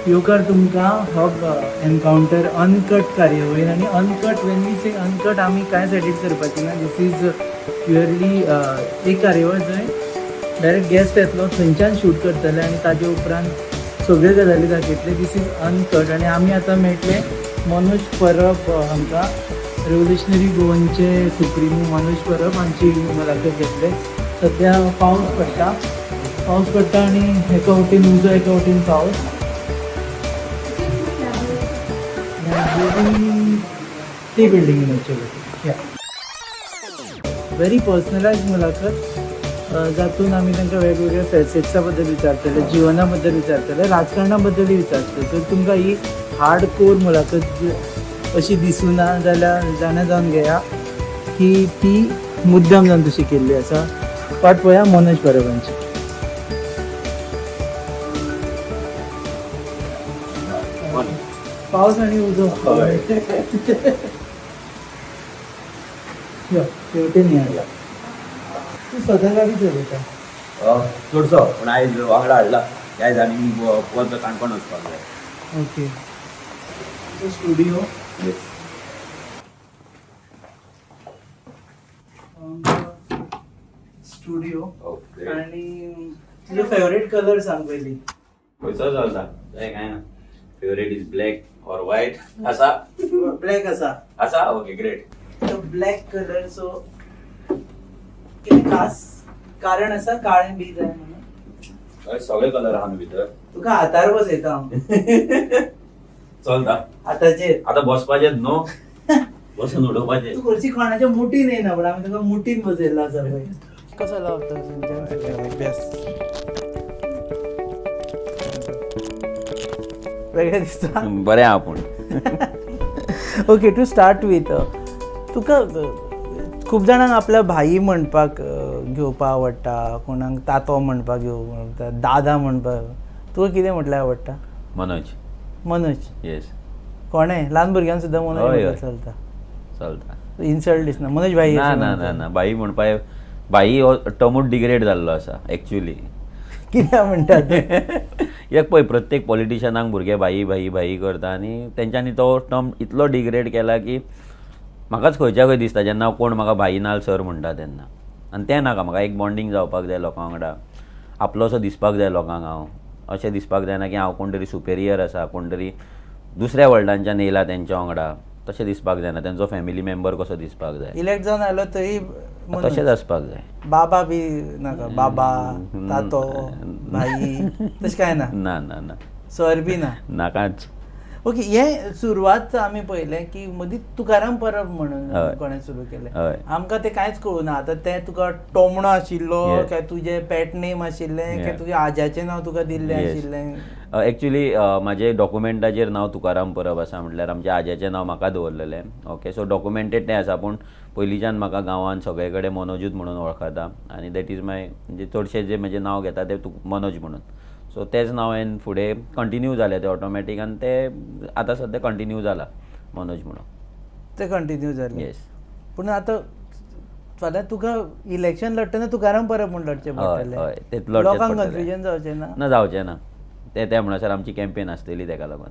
येवकार तुमकां हो एनकावंटर अनकट कार्यावळीन आनी uncut, when we say uncut, आमी कांयच एडीट करपाचें ना. This is purely एक कार्यावळ जंय डायरेक्ट गेस्ट येतलो, थंयच्यान शूट करतले आनी ताजे उपरांत सगळ्यो गजाली दाखयतले. This is uncut. आनी आमी आतां मेळटले मनोज परब हांकां, रेव्होल्युशनरी गोवनचे सुप्रिमो मनोज परब हांची मुलाखत घेतले. सध्या पावस पडटा, पावस पडटा आनी एका वटेन उजो, एका वटेन पावस. ती बिल्डिंगेन वचचे पडटा. या, व्हेरी पर्सनलायज मुलाखत जातून आमी तांकां वेगवेगळ्या फॅसेट्सा बद्दल विचारतले, जिवना बद्दल विचारतले, राजकारणा बद्दलूय विचारतले. जर तुमकां ही हार्ड कोर मुलाखत अशी दिसूना जाल्यार जाणा जावन घेया की ती मुद्दाम जावन तशी केल्ली आसा. वाट पळया मनोज परबांची. पावस आनी उजो. हय. यो, तेवटेन या. तूं सदां गाडी चलयता? चडसो, पूण आयज वांगडा हाडला. आयज आनी परत काणकोण वचपाक जाय. Okay, studio. Yes. Studio. Okay. आणि तुझो फेवरेट कलर सांग पयली. खंयचो चलता, तें कांय ना. Favourite is black or white आसा. ब्लॅक आसा. आसा, ओके, ग्रेट. तो ब्लॅक कलर, सो कितें खास कारण आसा काळें बी जाय म्हणून? सगळे कलर आहा न्हू भितर. तुका हातार बसयता हांव. चलता. हाताचेर. आतां बसपाचें न्हू, बसून उडोवपाचें. तूं खर्ची कोणाच्या मुठीन येयना, पण आमी तुका मुठीन बसयल्लो आसा पळय. कसो लावता? अभ्यास. वेगळें दिसता. बरें आहा पूण. ओके, टू स्टार्ट विथ, तुका खूब जाणांक आपल्या भाई म्हणपाक घेवपाक आवडटा, कोणाक तातो म्हणपाक घेवपाक आवडटा, दादा म्हणपाक. तुका कितें म्हटल्यार आवडटा? मनोज. मनोज? येस. कोणें ल्हान भुरग्यांक सुद्दां मनोज हय, म्हटल्यार हय. चलता? चलता. इन्सल्ट दिसना मनोज भाई ना. अशें ना. म्हणटा? ना ना, भाई म्हणपा, भाई हो टर्मूच डिग्रेड जाल्लो आसा एक्चुली. कित्याक म्हणटा तूं? एक पळय, प्रत्येक पॉलिटिशनाक भुरगे भाई भाई भाई करता आनी तेंच्यांनी तो टर्म इतलो डिग्रेड केला की म्हाकाच खंयच्या खंय दिसता जेन्ना कोण म्हाका भाई नाल सर म्हणटा तेन्ना. आनी तें नाका म्हाका. एक बॉन्डींग जावपाक जाय लोकां वांगडा, आपलोसो दिसपाक जाय लोकांक. हांव अशें दिसपाक जायना की हांव कोण तरी सुपेरियर आसा, कोण तरी दुसऱ्या वर्ल्डांच्यान येयला तेंच्या वांगडा, तशें दिसपाक जायना. तेंचो फॅमिली मेंबर कसो दिसपाक जाय. इलेक्ट जावन आयलो तरी मनोज. तशेंच आसपाक जाय. बाबा बी नाका? बाबा, तातो, भाई तशें कांय ना? ना ना ना. सर बी ना? नाकाच. ओके, हे सुरवात आमी पळयलें की मदीं तुकाराम परब म्हणून हय. कोणें सुरू केलें. हय. आमकां तें कांयच कळूं ना. आतां तें तुका टोमणो आशिल्लो काय तुजें पेट नेम आशिल्लें काय तुज्या आज्याचें नांव तुका दिल्लें आशिल्लें? एक्चुली म्हाजे डॉक्युमेंटाचेर नांव तुकाराम परब आसा, म्हटल्यार आमच्या आज्याचें नांव म्हाका दवरलेलें. ओके, सो डॉक्युमेंटेड तें आसा, पूण पयलींच्यान म्हाका गांवांत सगळे कडेन मनोजूच म्हणून वळखता आनी that is my, म्हणजे चडशे जे म्हजें नांव घेता तें मनोज म्हणून. सो तेंच नांव हांवें फुडें कंटिन्यू जालें तें ऑटोमॅटीक आनी तें आतां सद्या कंटिन्यू जालां मनोज म्हणून. तें कंटिन्यू जालें? येस. पूण आतां फाल्यां तुका इलेक्शन लडटना तुकाराम परब म्हूण लडचें पडटलें. हय, तें लडचेंच लोकांक पडटलें. कन्फ्युजन जावचें ना? ना, जावचें ना तें. तें म्हणसर आमची कॅम्पेन आसतली तेका लागून.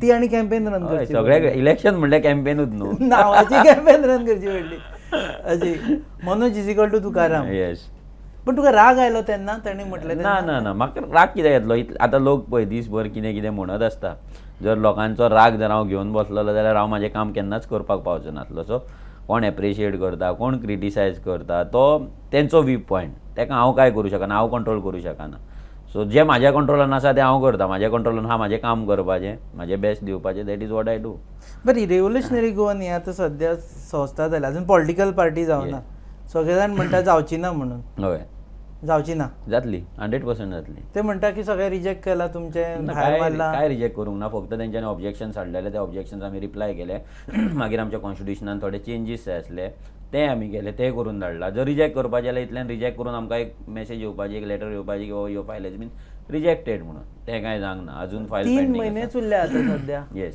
ती आनी कॅम्पेन रन करची सगळे पडटली. इलेक्शन म्हणल्यार कॅम्पेनूच न्हू. नांवाची कॅम्पेन रन करची पडली अशी, Manoj is equal to Tukaram. Yes. पण तुका राग आयलो तेन्ना ताणी म्हटलें ना. तेन्ना? ना ना, म्हाका राग कित्याक येतलो? आतां लोक पळय दीसभर कितें कितें म्हणत आसता. जर लोकांचो राग जर हांव घेवन बसलेलो जाल्यार हांव म्हाजें काम केन्नाच करपाक पावचो नासलो. सो कोण एप्रिशिएट करता, कोण क्रिटिसायज करता, तो तेंचो व्यू पॉयंट. तेका हांव कांय करूं शकना, हांव कंट्रोल करूं शकना. सो जें म्हाज्या कंट्रोलान आसा तें हांव करता. म्हाज्या कंट्रोलान आहा म्हाजें काम करपाचें, म्हाजें बेस्ट दिवपाचें. That is what I do. बरी, रेव्होल्युशनरी गोवन ही आतां सद्या संस्था जाल्या, अजून पॉलिटिकल पार्टी जावना. सगळे जाण म्हणटा जावची ना म्हणून. जावची ना? जातली, 100% जातली. ते म्हणटा की सगळे रिजेक्ट केला तुमचें, ना, भायर काय मारला. काय रिजेक्ट करूंक ना. फक्त तेंच्यांनी ऑब्जेक्शन्स हाडलेले, ते ऑब्जेक्शन्स आमी रिप्लाय केले. मागीर आमच्या कॉन्स्टिट्युशनान थोडे चेंजीस जाय आसले, ते आमी केले, ते करून धाडला. जर रिजेक्ट करपाचें जाल्यार इतल्यान रिजेक्ट करून आमकां एक मॅसेज येवपाची, एक लेटर येवपाची की your file has been rejected म्हणून. तें कांय जावंक ना अजून, फायल. 3 म्हयनेच उरले आतां सद्या. येस.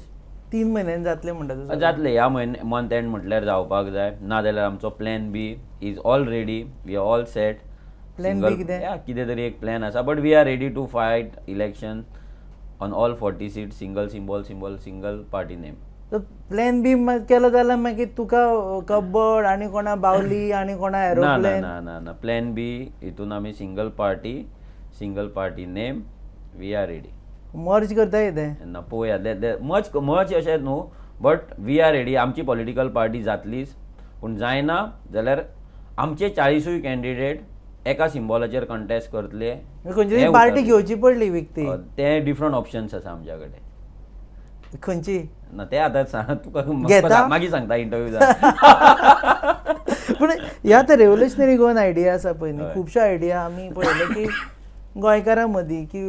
3 म्हयन्यांनी जातले म्हणटा तूं सगळें. जातले. ह्या म्हयने मंथ एंड म्हटल्यार जावपाक जाय. ना जाल्यार आमचो plan B is all ready, we are all set. Plan B कितें? कितें तरी एक प्लॅन आसा, but we are ready to fight election. On all 40 seat, single symbol, symbol, single party name. Plan B केलो जाल्यार मागीर तुका कब्बड आनी कोणा बावली आनी कोणा ना ना. एरोप्लेन. ना ना ना, प्लॅन बी हितून आमी single party, single party name, we are ready. मर्ज करता कितें? ना, पळोवया. मर्ज मर्ज अशें न्हू, बट we are ready. आमची पॉलिटिकल पार्टी जातलीच, पूण जायना जाल्यार आमचे 40ूय कॅन्डिडेट एका सिम्बॉलाचेर कंटेस्ट करतले. खंयची हें पार्टी उतर. घेवची पडली विकती. ते डिफरंट ऑप्शन्स आसा आमच्या कडेन. खंयची? ना, ते आतां सांग तुका. घेता? मागीर सांगता इंटरव्यू. पूण ह्या तर रेव्होल्युशनरी गोवन आयडिया आसा पळय न्ही, खुबश्यो आयडिया आमी पळयले की गोंयकारां मदीं की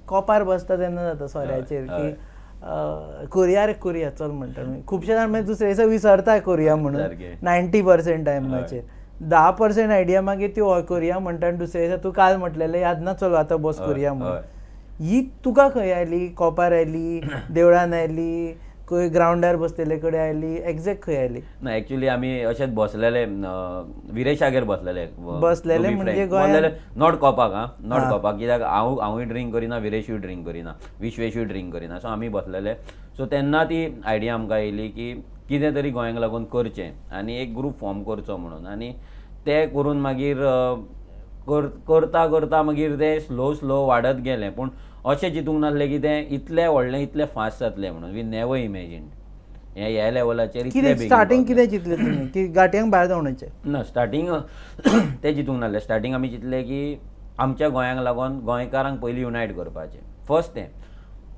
कोपार बसता तेन्ना जाता सोऱ्याचेर की करुया रे करुया चल म्हणटा. खुबशे जाण मागीर दुसरे दिसा विसरता करुया म्हणून. 90% टायमाचेर 10% आयडिया मागीर त्यो हय करुया म्हणटा आनी दुसरे दिसा तूं काल म्हटलेलें याद ना, चल आतां बस करुया म्हणून. ही तुका खंय आयली? कोपार आयली, देवळान आयली, खंय ग्रावंडार बसलेले कडेन आयली, एक्झॅक्ट खंय आयली? ना, एक्चुली आमी अशेंच बसलेले, विरेशागेर बसलेले. बसलेले म्हणजे गोंयांत? Not कोपाक, आं, not कोपाक, कित्याक हांव हांवूय ड्रिंक करिना, विरेशूय ड्रिंक करिना, विश्वेशूय ड्रिंक करिना. सो आमी बसलेले, सो तेन्ना ती आयडिया आमकां येयली की कितें तरी गोंयांक लागून करचें आनी एक ग्रूप फॉर्म करचो म्हणून. आनी तें करून मागीर करता करता मागीर तें स्लो स्लो वाडत गेलें. पूण अशें चिंतूंक नासलें की तें इतलें व्हडलें, इतलें फास्ट जातलें म्हणून. We never imagine हें ह्या लेवलाचेर इतलें कितें बेगीन स्टार्टींग पावतलें. कितें चिंतलें तुमी की गांठयांक भायर धांवडायचें? ना, स्टार्टींग तें चिंतूंक नासलें. स्टार्टींग आमी चिंतलें की आमच्या गोंयांक लागून गोंयकारांक पयलीं युनायट करपाचें फर्स्ट. तें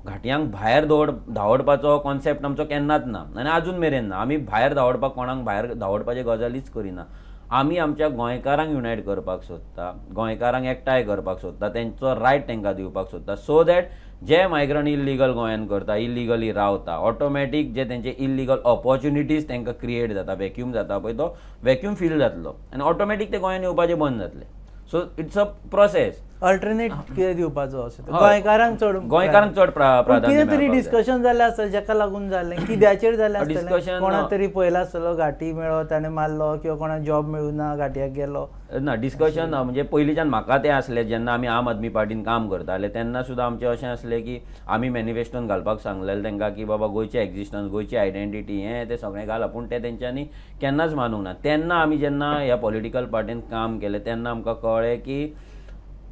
घाटयांक भायर धांवडपाचो कॉन्सेप्ट आमचो केन्नाच ना आनी आजून मेरेन ना. आमी भायर धांवडपाक, कोणाक भायर धांवडपाचे गजालीच करिना. आमी आमच्या गोंयकारांक युनायट करपाक सोदता, गोंयकारांक एकठांय करपाक सोदता, तेंचो रायट तांकां दिवपाक सोदता, so that J migrant illegal गोंयांत करता, इल्लिगली रावता, ऑटोमॅटीक जे तेंचे इल्लिगल ऑपॉर्च्युनिटीज तांकां क्रिएट जाता, वॅक्यूम जाता पळय, तो वॅक्यूम फील जातलो आनी ऑटोमॅटीक ते गोंयांत येवपाचें बंद जातले. So it's a process. Alternate कितें दिवपाचो अशें हय. गोंयकारांक चड गोंयकारांक चड पूण प्राधान्य कितें तरी मेळपाक जाय. डिस्कशन जालें आसतलें जाका लागून जालें, कित्याचेर जालें आसतलें? डिस्कशन कोणा तरी पळयला आसतलो घाटी मेळ्ळो ताणें मारलो किंवा कोणाक जॉब मेळूं घाटयाक गेलो. ना, डिस्कशन म्हणजे पयलींच्यान म्हाका तें आसलें. जेन्ना आमी आम आदमी पार्टीन काम करताले तेन्ना सुद्दां आमचें अशें आसलें की आमी मॅनिफेस्टोन घालपाक सांगलेलें तांकां की बाबा गोंयचें एग्जिस्टन्स, गोंयची आयडेंटिटी, हें तें सगळें घाला. पूण तें तेंच्यांनी केन्नाच मानूंक ना. तेन्ना आमी जेन्ना ह्या पॉलिटिकल पार्टीन काम केलें तेन्ना आमकां कळ्ळें की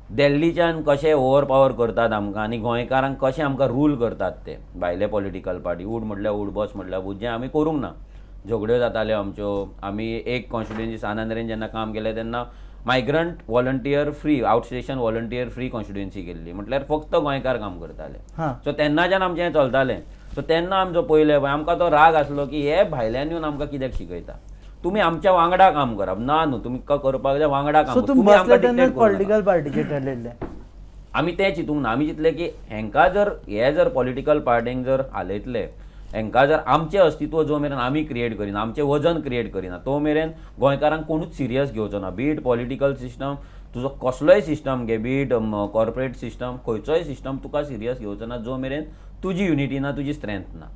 दिल्लीच्यान कशें ओवर पावर करतात आमकां आनी गोंयकारांक कशें आमकां रूल करतात ते भायले पॉलिटिकल पार्टी. उड म्हटल्यार उड, बस म्हटल्यार बस, जें आमी करूंक ना. झगड्यो जाताल्यो आमच्यो. आमी एक कॉन्स्टिट्युएन्सी सान आंद्रेन जेन्ना काम केलें तेन्ना migrant volunteer free, outstation volunteer free constituency केल्ली, म्हटल्यार फक्त गोंयकार काम करताले. सो तेन्नाच्यान आमचें हें चलतालें. सो तेन्ना आमचो पयलें पळय आमकां तो राग आसलो की हे भायल्यान येवन आमकां कित्याक शिकयता, तुमी आमच्या वांगडा काम करप ना न्हू, तुमकां करपाक जाय वांगडा काम सो करा. तुमी तुमी आमकां बसले तेन्ना dictate करूं नाका. पॉलिटिकल पार्टीचेर ठरलेलें? आमी तें चिंतूंक ना. आमी चिंतलें की हेंकां जर हे जर पॉलिटिकल पार्टींक जर हालयतले, हेंकां जर आमचें अस्तित्व जो मेरेन आमी क्रिएट करिना, आमचें वजन क्रिएट करिना, तो मेरेन गोंयकारांक कोणूच सिरियस घेवचो ना. बी it political system, तुजो कसलोय सिस्टम घे, बी it corporate system, खंयचोय सिस्टम तुका सिरियस घेवचो ना जो मेरेन तुजी युनिटी ना, तुजी स्ट्रेंथ ना.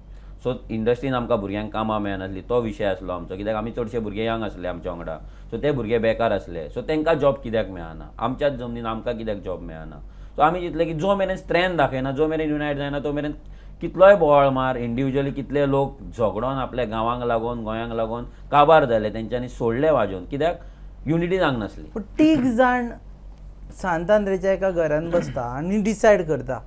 सो इंडस्ट्रीन आमकां भुरग्यांक कामां मेळनासलीं, तो विशय आसलो आमचो, कित्याक आमी चडशे भुरगे यंग आसले आमच्या वांगडा. सो ते भुरगे बेकार आसले, सो तांकां जॉब कित्याक मेळना, आमच्याच जमनीन आमकां कित्याक जॉब मेळना? सो आमी चिंतलें की जो मेरेन स्ट्रेंथ दाखयना, जो मेरेन युनायट जायना, तो मेरेन कितलोय बोवाळ मार, इंडिविज्युअली कितले लोक झगडोन आपल्या गांवांक लागून, गोंयांक लागून काबार जाले, तेंच्यांनी सोडले वाजोवन, कित्याक युनिटी जावंक नासली. पूण तीग जाण सांत आंद्रेच्या एका घरान बसता आनी डिसायड करता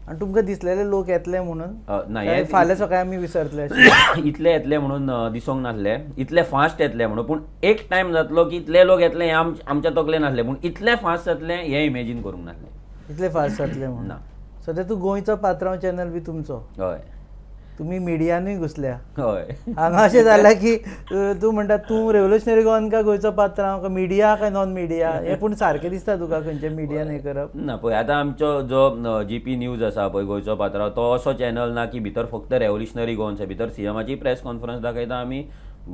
आनी तुमकां दिसलेले लोक येतले म्हणून? ना, काय हे फाल्यां सकाळी आमी विसरतले अशें? इतले येतले म्हणून दिसोंक नासले, इतले फास्ट येतले म्हणून. पूण एक टायम जातलो की इतले लोक येतले हें आमच्या तकलेन नासलें, पूण इतले फास्ट जातले हें इमेजीन करूंक नासलें. इतले फास्ट जातले म्हणून? ना. सद्या तूं गोंयचो पात्रांव चॅनल बी तुमचो. हय. तुमी मिडियानूय घुसल्या. हय. हांगा अशें जालां की तूं म्हणटा तूं रेव्होल्युशनरी गोवन काय गोंयचो पात्रांव काय मिडिया काय नॉन मिडिया, हें पूण सारकें दिसता तुका खंयच्या मिडियान हें करप? ना, पळय आतां आमचो जो जीपी न्यूज आसा पळय, गोंयचो पात्रांव, तो असो चॅनल ना की भितर फक्त रेव्होल्युशनरी गोवन्स आसा. भितर सीएमाची प्रेस कॉन्फरन्स दाखयता आमी,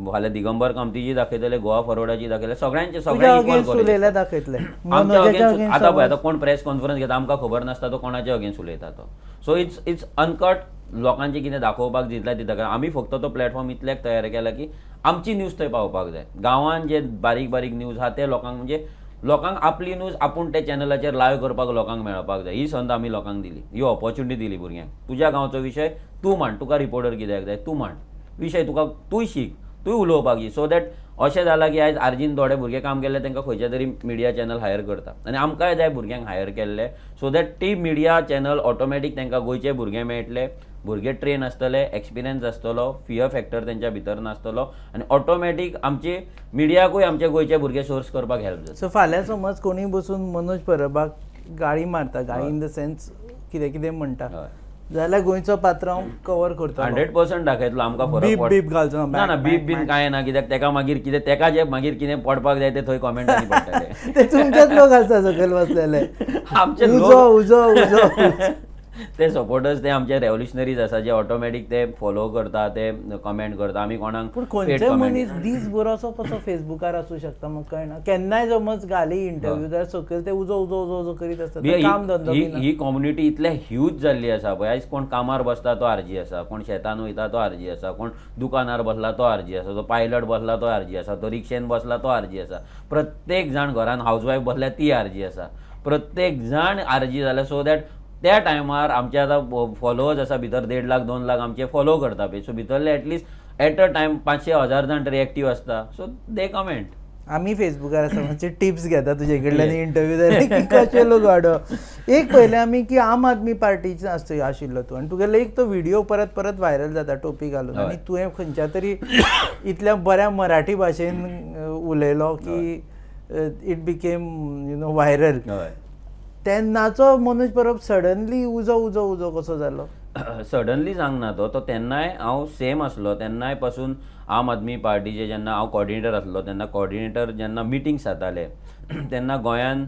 फाल्यां दिगंबर कामतीची दाखयतले, गोवा फॉरवर्डाची दाखयतले, सगळ्यांचे तुज्या सगळ्यांक इक्वल अगेन्स्ट कॉलेज. उलयल्यार दाखयतले? आमच्या मनोजाच्या अगेन्स्ट against आतां पळय, आतां कोण प्रेस कॉन्फरन्स घेता आमकां खबर नासता तो कोणाच्या अगेन्स्ट उलयता तो. सो it's uncut, लोकांचें कितें दाखोवपाक दितले ती दाखय. आमी फक्त तो प्लॅटफॉर्म इतल्याक तयार केला की आमची न्यूज थंय पावपाक जाय. गांवांत जे बारीक बारीक न्यूज आहा ते लोकांक, म्हणजे लोकांक आपली न्यूज आपूण त्या चॅनलाचेर लायव करपाक लोकांक मेळपाक जाय. ही संद आमी लोकांक दिली, ही ऑपॉर्च्युनिटी दिली भुरग्यांक. तुज्या गांवचो विशय तूं मांड, तुका रिपोर्टर कित्याक जाय, तूं मांड विशय, तुका तूं शीक, तूं उलोवपाक शी. सो that अशें जालां की आयज आरजीन थोडे भुरगे काम केल्ले तांकां खंयच्या तरी मिडिया चॅनल हायर करता आनी आमकांय जाय भुरग्यांक हायर केल्ले, सो that ती मिडिया चॅनल ऑटोमॅटीक तांकां गोंयचे भुरगे मेळटले, भुरगे ट्रेन आसतले, एक्सपिरियन्स आसतलो, फियर फॅक्टर तेंच्या भितर नासतलो आनी ऑटोमॅटीक आमची मिडियाकूय आमचे गोंयचे भुरगे सोर्स करपाक हेल्प जाता. सो फाल्यां समज कोणूय बसून मनोज परबाक गाळी मारता, गाळी इन the sense कितें कितें म्हणटा, जाल्यार गोंयचो पात्रांव कवर करता? 100% दाखयतलो आमकां फरक बीप बीप घालचो ना? ना, बीप बीन कांय ना, कित्याक तेका मागीर कितें, तेका जे मागीर कितें पडपाक जाय ते थंय कॉमेंटांनी पडटले. ते तुमचेच लोक आसता सकयल बसलेले. आमचे उजो उजो उजो. ते सपोर्टर्स, ते आमचे रेव्होल्युशनरीज आसा जे ऑटोमॅटीक ते फॉलो करता, ते कमेंट करता. आमी कोणाक पूण खंयचोय मनीस दीसभर असो कसो फेसबुकार आसूं शकता, म्हाका कळना. केन्नाय समज घाली इंटरव्यू जाल्यार सकयल ते उजो उजो उजो उजो करीत आसता. काम धंदो. ही कम्युनिटी इतले ह्यूज जाल्ली आसा पळय, आयज कोण कामार बसता तो आरजी आसा, कोण शेतान वयता तो आरजी आसा, कोण दुकानार बसला तो आरजी आसा, तो पायलट बसला तो आरजी आसा, तो रिक्षेन बसला तो आरजी आसा, प्रत्येक जाण घरान हावज वायफ बसल्या ती आरजी आसा, प्रत्येक जाण आरजी जाल्या. सो that त्या टायमार आमचे आतां फॉलोवर्स आसा भितर 1.5 लाख, 2 लाख आमचे फॉलो करता पळय, सो भितरले एटलिस्ट एट अ टायम 500, 1000 जाण तरी एक्टीव आसता, सो दे कमेंट. आमी फेसबुकार आसा, मातशे टिप्स घेता तुजे कडल्यान इंटरव्यू जाले की कशे लोक वाडोवप. एक पयलें आमी की आम आदमी पार्टीचे आसता आशिल्लो तूं आनी तुगेलो एक तो व्हिडिओ परत परत व्हायरल जाता टोपी घालून आनी तुवें खंयच्या तरी इतल्या बऱ्या मराठी भाशेन उलयलो की it became viral. तेन्नाचो मनोज परब सडनली उजो उजो उजो कसो जालो? सडनली सांगना, तो तो तेन्नाय हांव सेम आसलो. तेन्नाय पासून आम आदमी पार्टीचे जेन्ना हांव कॉर्डिनेटर आसलो, तेन्ना कॉर्डिनेटर जेन्ना मिटिंग्स जाताले तेन्ना गोंयान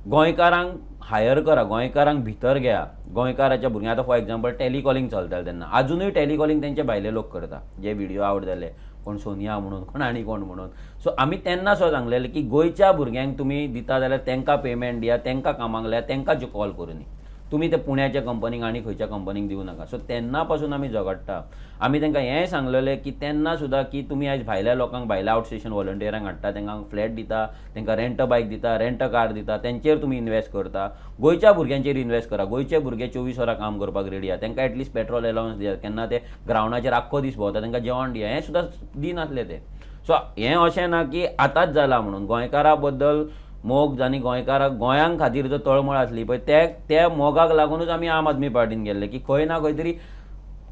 गोंयकारांक हायर करा, गोंयकारांक भितर घेया, गोंयकाराच्या भुरग्यांक. आतां फॉर एग्जाम्पल टेलिकॉलिंग चलतालें तेन्ना, आजुनूय टेलिकॉलिंग तेंचे भायले लोक करता, जे व्हिडियो आवट जाले, कोण सोनिया म्हणून, कोण आनी कोण म्हणून. सो आमी तेन्ना सुद्दां सांगलेलें की गोंयच्या भुरग्यांक तुमी दिता जाल्यार तेंकां पेमेंट दिया, तेंकां कामाक लाया, तेंकां कॉल करुनी, तुमी ते पुण्याच्या कंपनीक आनी खंयच्या कंपनीक दिवं नाका. सो तेन्ना पासून आमी झगडटा. आमी तेंकां हेंय सांगलेलें की तेन्ना सुद्दां की तुमी आयज भायल्या लोकांक, भायल्या आवट स्टेशन व्हॉलंटियरांक हाडटा, तेंकां फ्लॅट दिता, तेंकां रेंट बायक दिता, रेंट कार दिता, तेंचेर तुमी इन्वेस्ट करता. गोंयच्या भुरग्यांचेर इन्वेस्ट करा. गोंयचे भुरगे 24 वरां काम करपाक रेडी आहा, तेंकां एटलिस्ट पेट्रोल एलावन्स दिया, केन्ना ते ग्रावंडाचेर आख्खो दीस भोंवता तेंकां जेवण दिया, हें सुद्दां दिनासले ते. सो हें अशें ना की आतांच जालां म्हणून. गोंयकारा बद्दल मोग आनी गोंयकाराक, गोंयांक खातीर जो तळमळ आसली पळय, ते त्या मोगाक लागुनूच आमी आम आदमी पार्टीन गेल्ले की खंय ना खंय तरी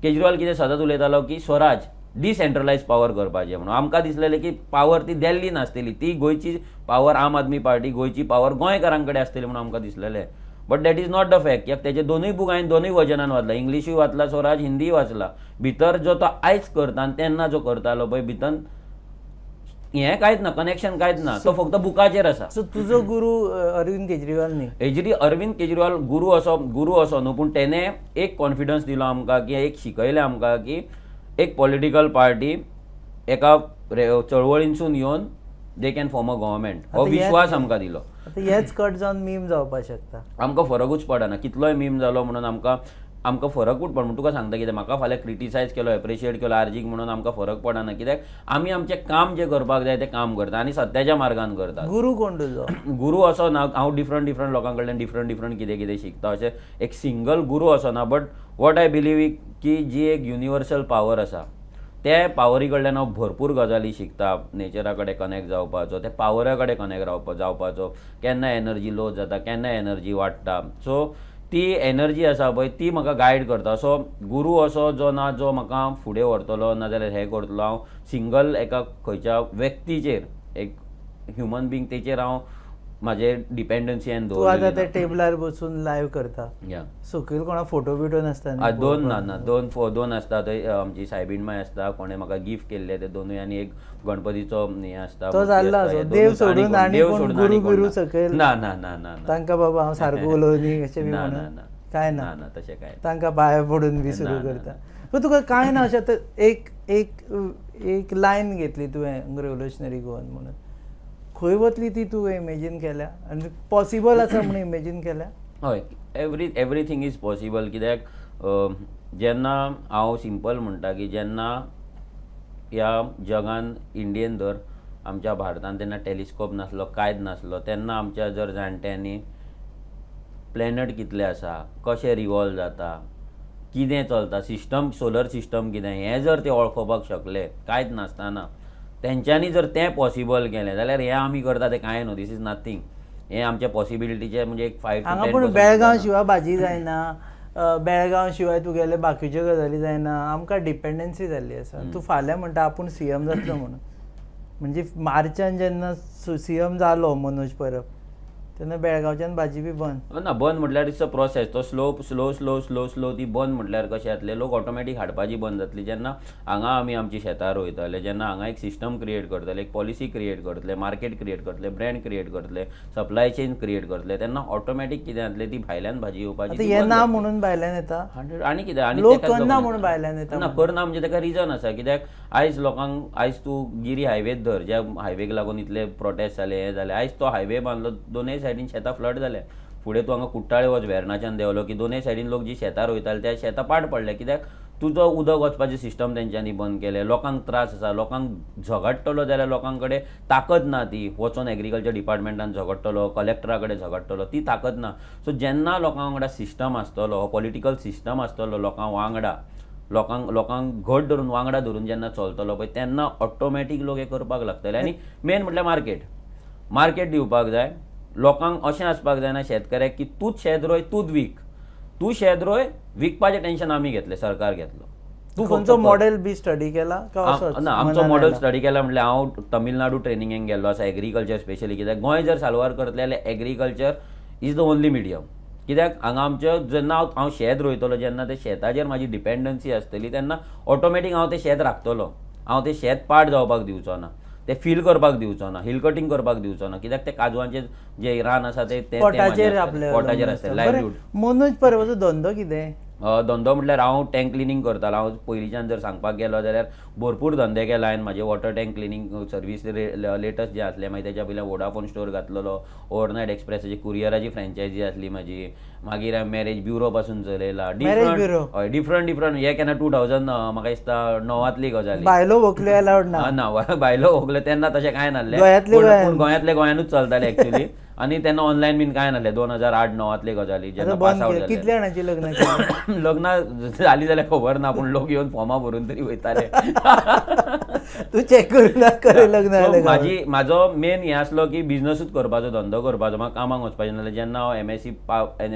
केजरीवाल कितें सदांच उलयतालो की स्वराज, डिसेंट्रलायज पावर करपाचें म्हणून. आमकां दिसलेलें की पावर ती दिल्ली नासतली, ती गोंयची पावर, आम आदमी पार्टी गोंयची पावर गोंयकारां कडेन आसतली म्हणून आमकां दिसलेलें. But that is not the fact, कित्याक तेजे दोनूय बूक हांवें दोनूय वर्जनान वाचला, इंग्लिशूय वाचला स्वराज, हिंदीय वाचला. भितर जो तो आयज करता आनी तेन्ना जो करतालो पळय, भितर हें कांयच ना, कनेक्शन कांयच ना, तो फक्त बुकाचेर आसा. सो तुजो गुरू अरविंद केजरीवाल न्ही? हेजरी अरविंद केजरीवाल गुरू असो न्हू, पूण तेणे एक कॉन्फिडन्स दिलो आमकां की एक शिकयलें आमकां की एक पॉलिटिकल पार्टी एका चळवळींसून येवन they can form a government, हो विश्वास आमकां दिलो. आतां हेच कट जावन मीम जावपाक शकता. आमकां फरकूच पडना, कितलोय मीम जालो म्हणून आमकां आमकां फरकूच पडना. तुका सांगता कितें, म्हाका फाल्यां क्रिटिसायज केलो, एप्रिशिएट केलो आरजीक म्हणून आमकां फरक पडना, कित्याक आमी आमचें काम जें करपाक जाय तें काम करता आनी सत्याच्या मार्गान करता. गुरू कोण तुजो? गुरू असो ना. हांव डिफरंट डिफरंट लोकां कडल्यान डिफरंट डिफरंट कितें कितें शिकता. अशें एक सिंगल गुरू असो ना. बट what I believe की जी एक युनिवर्सल पावर आसा, ते पावरी कडल्यान हांव भरपूर गजाली शिकता. नेचरा कडेन कनेक्ट जावपाचो, त्या पावरा कडेन कनेक्ट रावपा जावपाचो, केन्ना एनर्जी लो जाता, केन्ना एनर्जी वाडटा, सो ती एनर्जी आसा पळय, ती म्हाका गायड करता. सो गुरू असो जो ना जो म्हाका फुडें व्हरतलो, नाजाल्यार हें करतलो. हांव सिंगल एका खंयच्या व्यक्तीचेर, एक ह्युमन बींग, तेचेर हांव म्हाजे डिपेंडन्सी हांवें तूं आतां दवरलेली त्या टेबलार बसून लायव्ह करता, या. सकयल कोणा फोटो बिटो नासता न्ही? दोन ना ना, दोन दोन आसता थंय. आमची सायबीण माय आसता, कोणें म्हाका गिफ्ट केल्ले ते दोनूय आनी एक गणपतीचो हें आसता, तो मूर्ती जाल्लो आसता, आसो. हे देव दोनूच. आनी सोडून कोण आनी देव कोण सोडून गुरू आनी कोण बिरू ना. सकयल? ना ना ना ना ना. तांकां बाबा हांव सारको उलोवनी अशें बी ना. म्हणून ना ना. काय ना? ना ना, तशें काय ना. तांकां पांय पडून बी सुरू ना, ना, करता? पूण तुका कांय ना अशें आतां एक एक एक लायन घेतली तुवें रेवोल्युशनरी गोवन म्हणून, खंय वतली ती तुवें इमेजीन केल्या आनी पॉसिबल आसा म्हणून इमेजीन केल्या? हय, everything is possible, कित्याक जेन्ना हांव सिंपल म्हणटा की जेन्ना ह्या जगान इंडियेन धर आमच्या भारतान तेन्ना टेलिस्कोप नासलो, कांयच नासलो, तेन्ना आमच्या जर जाणट्यांनी प्लॅनट कितले आसा, कशें रिवॉल्व जाता, कितें चलता, सिस्टम, सोलर सिस्टम कितें, हें जर ते वळखोवपाक शकले कांयच नासतना, तेंच्यांनी जर तें पॉसिबल केलें जाल्यार हें आमी करता तें कांय न्हू, this is nothing. हें आमच्या पॉसिबिलिटीचें म्हणजे एक 5 हांगा टू पूण 10. बेळगांव शिवाय भाजी जायना, बेळगांव शिवाय तुगेले बाकीच्यो गजाली जायना. आमकां डिपेंडन्सी जाल्ली आसा. तूं फाल्यां म्हणटा आपूण सीएम जातलो म्हणून, म्हणजे मार्चान जेन्ना सीएम जालो मनोज परब तेन्ना बेळगांवच्यान भाजी बी बंद? ना, बंद म्हटल्यार it's a process. तो slow slow slow slow slow ती बंद म्हटल्यार कशें जातलें, लोक ऑटोमॅटीक हाडपाची बंद जातली. जेन्ना हांगा आमी आमची शेतां रोयतले, जेन्ना हांगा एक सिस्टम क्रिएट करतले, एक पॉलिसी क्रिएट करतले, मार्केट क्रिएट करतले, ब्रँड क्रिएट करतले, सप्लाय चेन क्रिएट करतले, तेन्ना ऑटोमॅटीक कितें जातलें, ती भायल्यान भाजी येवपाची आतां ती हे बंद ना जातली. म्हणून भायल्यान येता? 100 आनी कितें आनी लोक तेकाच करना लागून म्हणून भायल्यान येता. ना, करना म्हणजे ताका रिजन आसा. कित्याक आयज लोकांक, आयज तूं गिरी हायवेच धर, ज्या हायवेक लागून इतले प्रोटेस्ट जाले, हे जाले, आयज तो हायवे बांदलो, दोनय सायडीन शेतां फ्लड जाले. फुडें तूं हांगा कुट्टाळे वच, वेर्णाच्यान देंवलो की दोनय सायडीन लोक जी शेतां रोयताले त्या शेतां पाड पडले, कित्याक तुजो उदक वचपाचें सिस्टम तेंच्यांनी बंद केलें. लोकांक त्रास आसा. लोकांक झगडटलो जाल्यार लोकां कडेन ताकद ना ती वचोन एग्रीकल्चर डिपार्टमेंटान झगडटलो, कलेक्टरा कडेन झगडटलो, ती ताकद ना. सो जेन्ना लोकां वांगडा सिस्टम आसतलो, पॉलिटिकल सिस्टम आसतलो, लोकां वांगडा, लोकांक लोकांक घट धरून, वांगडा धरून जेन्ना चलतलो पळय, तेन्ना ऑटोमॅटीक लोक हे करपाक लागतले. आनी मेन म्हटल्यार मार्केट, मार्केट दिवपाक जाय लोकांक. अशें आसपाक जायना शेतकऱ्याक की तूंच शेत रोय, तूंच वीक, तूं शेत रोय, विकपाचें टेंशन आमी घेतलें, सरकार घेतलो, तूं फक्त खंयचो कर. मॉडेल बी स्टडी केला काय असोच ना, आमचो मनान मॉडेल आयला? स्टडी केला म्हटल्यार हांव तमिळनाडू ट्रेनिंगेक गेल्लो आसा, एग्रीकल्चर स्पेशली. कित्याक गोंय जर साल्वार करतले जाल्यार agriculture is the only medium. कित्याक हांगा आमच्यो जेन्ना हांव शेत रोयतलो, जेन्ना ते शेताचेर म्हाजी डिपेंडन्सी आसतली, तेन्ना ऑटोमॅटीक हांव तें शेत राखतलो. हांव तें शेत पाड जावपाक दिवचो ना, तें फील करपाक दिवचो ना, हिल कटींग करपाक दिवचो ना. कित्याक ते काजवांचें जें रान आसा तें तें पोटाचेर आपल्या पोटाचेर आसतलें, लायवलीहूड. मनोज परबाचो धंदो कितें? धंदो म्हटल्यार हांव टँक क्लिनींग करतालो. हांव पयलींच्यान जर सांगपाक गेलो जाल्यार भरपूर धंदे केला हांवें. म्हाजे water tank cleaning service latest जें आसलें, मागीर तेच्या पयलीं वोडाफोन स्टोर घातलेलो, ओवरनायट एक्सप्रेसाची कुरियराची फ्रेंचायजी आसली म्हाजी, मागीर हांवें मॅरेज ब्युरो पासून चलयला. Marriage bureau? हय, डिफरंट डिफरंट. हे केन्ना 2000 म्हाका दिसता णवांतली गजाली. बायलो व्हंकल्यो अलावड ना? ना, बायलो व्हंकल्यो तेन्ना तशें कांय नासलें. गोंयांतले गोंयांत. पूण गोंयांतले गोंयानूच चलताले एक्चुली आनी तेन्ना ऑनलायन बीन कांय नासलें. 2008-9तली गजाली जेन्ना आतां पास बंद आवट केलें. जालें. कितल्या जाणांची लग्न केली? लग्नां जालीं जाल्यार खबर ना, पूण लोक येवन फॉर्मां भरून तरी वयताले. तूं चॅक करून ना खरें लग्न So, जालें काय? म्हाजो मेन हें आसलो की बिजनसूच करपाचो, धंदो करपाचो, म्हाका कामाक वचपाचें नासलें. जेन्ना हांव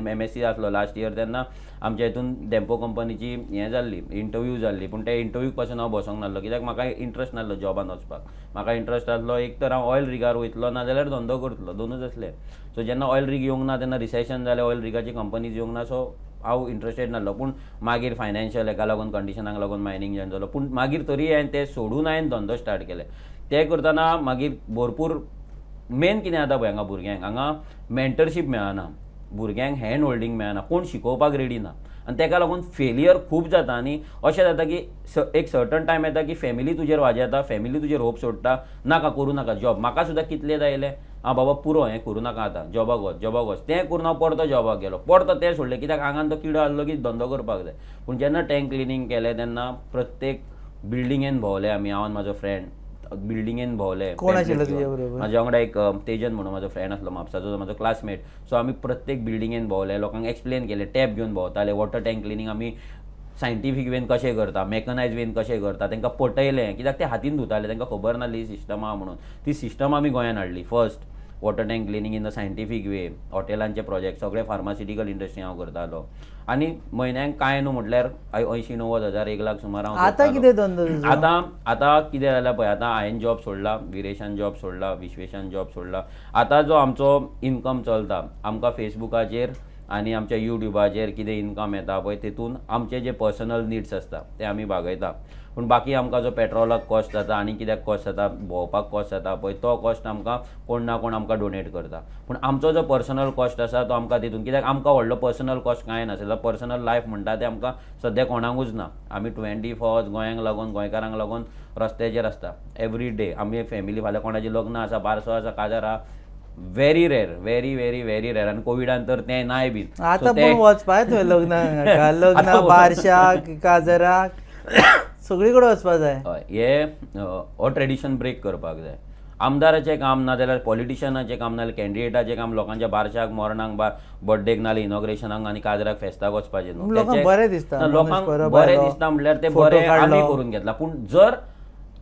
एमएससी आसलो लास्ट इयर, तेन्ना आमच्या हितून डेम्पो कंपनीची हें जाल्ली, इंटरव्यू जाल्ली. पूण त्या इंटरव्यूक पासून हांव बसोंक नासलो, कित्याक म्हाका इंट्रस्ट नासलो जॉबान वचपाक. म्हाका इंट्रस्ट आसलो एक तर हांव ऑयल रिगार वयतलो, ना जाल्यार धंदो करतलो, दोनूच आसले. सो जेन्ना ऑयल रीग येवंक ना, तेन्ना रिसेशन जालें, ऑयल रिगाची कंपनीज येवंक ना, सो हांव इंट्रस्टेड नासलो. पूण मागीर फायनान्शियल हेका लागून, कंडिशनाक लागून मायनींग जॉयन जालो. पूण मागीर तरी हांवें तें सोडून हांवें धंदो स्टार्ट केले. ते करतना मागीर भरपूर, मेन कितें जाता पळय, हांगा भुरग्यांक हांगा मेंटरशीप मेळना, भुरग्यांक हँड होल्डींग मेळना, कोण शिकोवपाक रेडी ना आनी तेका लागून फेलियर खूब जाता. आनी अशें जाता की एक सर्टन टायम येता की फॅमिली तुजेर वाजेता, फॅमिली तुजेर होप सोडटा, नाका, करूं नाका जॉब. म्हाका सुद्दां कितलें आयलें, आं बाबा पुरो, हें करूं नाका आतां, जॉबाक वच, जॉबाक वच. तें करून हांव परतो जॉबाक गेलो, परतो तें सोडलें, कित्याक आंगान तो किडो आसलो की धंदो करपाक जाय. पूण जेन्ना टँक क्लिनींग केलें तेन्ना प्रत्येक बिल्डिंगेन भोंवले आमी, हांव आनी म्हाजो फ्रेंड बिल्डिंगेन भोंवले. कोण आशिल्लो pamphlet तुजे घेवन. बरोबर? म्हाज्या वांगडा एक तेजन म्हणून म्हाजो फ्रेंड आसलो म्हापसाचो, तो म्हाजो क्लासमेट. सो आमी प्रत्येक बिल्डिंगेन भोंवले, लोकांक एक्सप्लेन केलें, टॅप घेवन भोंवताले, वॉटर टँक क्लिनींग आमी सायंटिफीक वेन कशें करता, मॅकनायज वेन कशें करता, तांकां पटयलें. कित्याक ते हातीन धुताले, तांकां खबर नासली ही सिस्टम आहा म्हणून. ती सिस्टम आमी गोंयान हाडली first, water tank cleaning in the scientific way. हॉटेलांचे प्रोजेक्ट सगळे, फार्मास्युटिकल इंडस्ट्री हांव करतालो आनी म्हयन्याक कांय न्हू म्हटल्यार 80-90 हजार, 1 लाख सुमार हांव आतां जोडटालो. कितें धंदो तुजो? आतां आतां कितें जालां पळय, आतां हांवें जॉब सोडला, विरेशान जॉब सोडला, विश्वेशान जॉब सोडला. आतां जो आमचो इनकम चलता, आमकां फेसबुकाचेर आनी आमच्या युट्युबाचेर कितें इनकम येता पळय, तेतून आमचे जे पर्सनल निड्स आसता ते आमी भागयता. पूण बाकी आमकां जो पेट्रोलाक कॉस्ट जाता आनी कित्याक कॉस्ट जाता, भोंवपाक कॉस्ट जाता पळय, तो कॉस्ट आमकां कोण ना कोण आमकां डोनेट करता. पूण आमचो जो पर्सनल कॉस्ट आसा तो आमकां तितून, कित्याक आमकां व्हडलो पर्सनल कॉस्ट कांय नासता. पर्सनल लायफ म्हणटा तें आमकां सद्या कोणाकूच ना. आमी 24 आवर्स गोंयांक लागून, गोंयकारांक लागून रस्त्याचेर आसता एवरी डे. आमी फॅमिली, फाल्यां कोणाचें लग्न आसा, बारसो आसा, काजार आहा, very rare, very very very rare. आनी कोविडान तर तें नाय बीन. आतां पूण वचपा तुवें लग्नाक, लग्न, बारशाक, काजराक, सगळी कडेन वचपा जाय. हय, हे हो ट्रेडिशन ब्रेक करपाक जाय. आमदाराचें काम ना जाल्यार पॉलिटिशनाचें काम ना जाल्यार कॅन्डिडेटाचें काम लोकांच्या बारशाक, मरणाक, बा बड्डेक नाल्यार इनॉग्रेशनाक आनी काजराक फेस्ताक वचपाचें न्हू. लोकांक बरें दिसता, ना, मनोज लोकांक परब बरें आयलो, दिसता म्हणल्यार तें फोटो बरें आमी काडलो. करून घेतला. पूण जर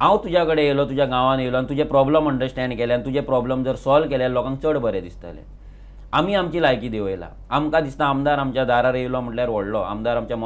हांव तुज्या कडेन येयलो, तुज्या गांवान येयलो आनी तुजे प्रॉब्लम अंडरस्टँड केले आनी तुजे प्रॉब्लम जर सॉल्व केले, लोकांक चड बरें दिसतलें. आमी आमची लायकी देंवयला. आमकां दिसता आमदार आमच्या दारार येयलो म्हटल्यार व्हडलो आमदार आमच्या